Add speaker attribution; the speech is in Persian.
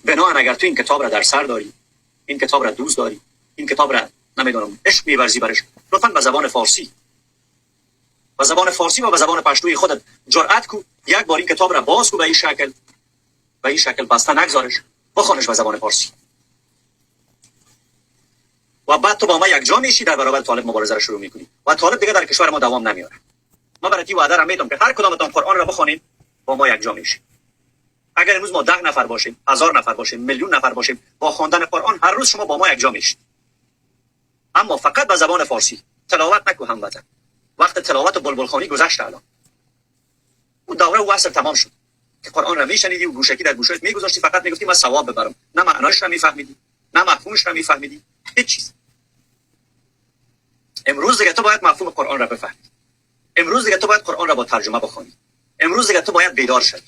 Speaker 1: بنابراین اگر تو این کتاب را در سر داری، این کتاب را دوست داری، این کتاب را نمیدونم عشق می‌ورزی برش، لطفاً به زبان فارسی، به زبان فارسی و به زبان پشتوی خودت جرأت کو، یک بار این کتاب را باز کو، به این شکل بسته نگذارش، بخوانش به زبان فارسی و بعد تو با ما یک جا میشی، در برابر طالب مبارزه را شروع میکنی و طالب دیگه در کشور ما دوام نمیاره. ما برای وعده را میدم که هر کدامتان قرآن را بخوانید با ما یک جا میشی. اگر امروز ما 10 نفر باشیم، 1000 نفر باشیم، میلیون نفر باشیم، با خواندن قرآن هر روز شما با ما یک جا میشید. اما فقط به زبان فارسی تلاوت نکو هموطن. وقت تلاوت و بلبل خوانی گذشت. الان اون دوره و عصر تمام شد که قرآن را میشنیدی و گوشکی در گوشت میگذاشتی، فقط میگفتی من ثواب ببرم، نه معنایش را میفهمیدی، نه مفهومش را میفهمیدی، هیچ چیز. امروز دیگه تو باید مفهوم قرآن را بفهمی. امروز دیگه تو باید قرآن را با ترجمه بخوانی. امروز دیگه تو باید بیدار شوی.